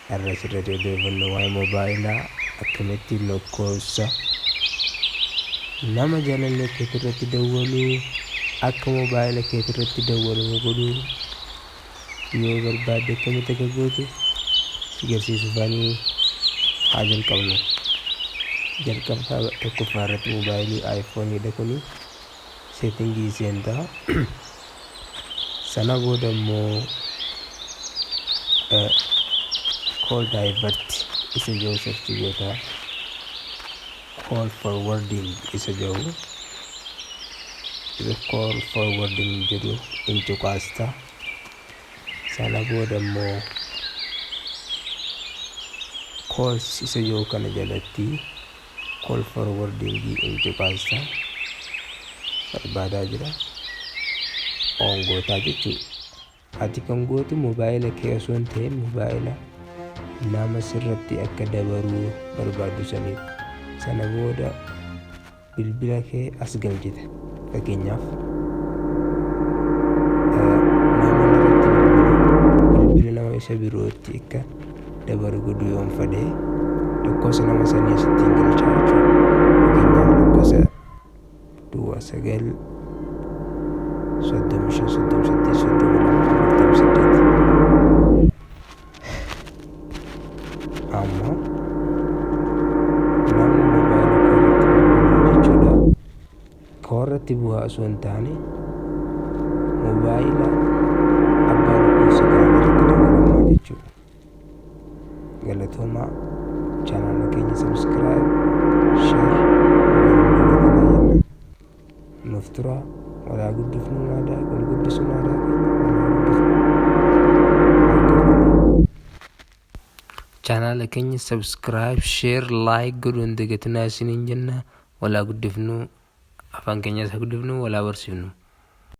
Har'a asirratti odeeffannoo waa'ee moobaayilaa akkamitti lakkoofsa nama jaalallee keetirratti dawwaluu akka moobaayila keetirratti dawwalamu godhuu yoo barbaadde akkamitti akka gootu si garsiisuufanii haa jalqabnu. Jalqaba tokkoffaa irratti moobaayilii aayifooniidha kuni seetingii seentaa. Sana booda immoo call divert isa jedhu search goota. Call forwarding isa jedhu, isa call forwarding jedhu in cuqaasta. Sana booda immoo calls isa jedhu kana jalatti call forwarding in cuqaasta. Barbaadaa jira. On gootaa jechuudha. Ati kan gootu moobaayila kee osoo hin ta'in moobaayila nama sirratti akka dabaruu barbaaddu saniif. Sana booda bilbila kee as galchita. Fakkeenyaaf, nama irratti bilbilu bilbila nama isa birootti akka dabaru godhuu yoon fedhe, lakkoofsa nama sanii asittiin galchaa jechuudha. Fakkeenyaaf, lakkoofsa 09 35 38 32 48. Amma namni moobaayila koo irratti bilbilu jechuudha. Koo irratti bu'aa osoo hin taane moobaayila abbaa lakkoofsa kanaa irratti dawwalamaa jechuudha. Galatoomaa, chaanaala keenya subscribe, share waliin dagatinaa jenna. Nuuf turaa, walaa guddifnu, aadaa wal guddisuun aadaa keenya walaa guddifnu. Harka fuune. Chaanaala keenya subscribe, share, like godhuu hin dagatinaa isiniin jenna. Walaa guddifnu, afaan keenyas haa guddifnu, walaa barsiifnu.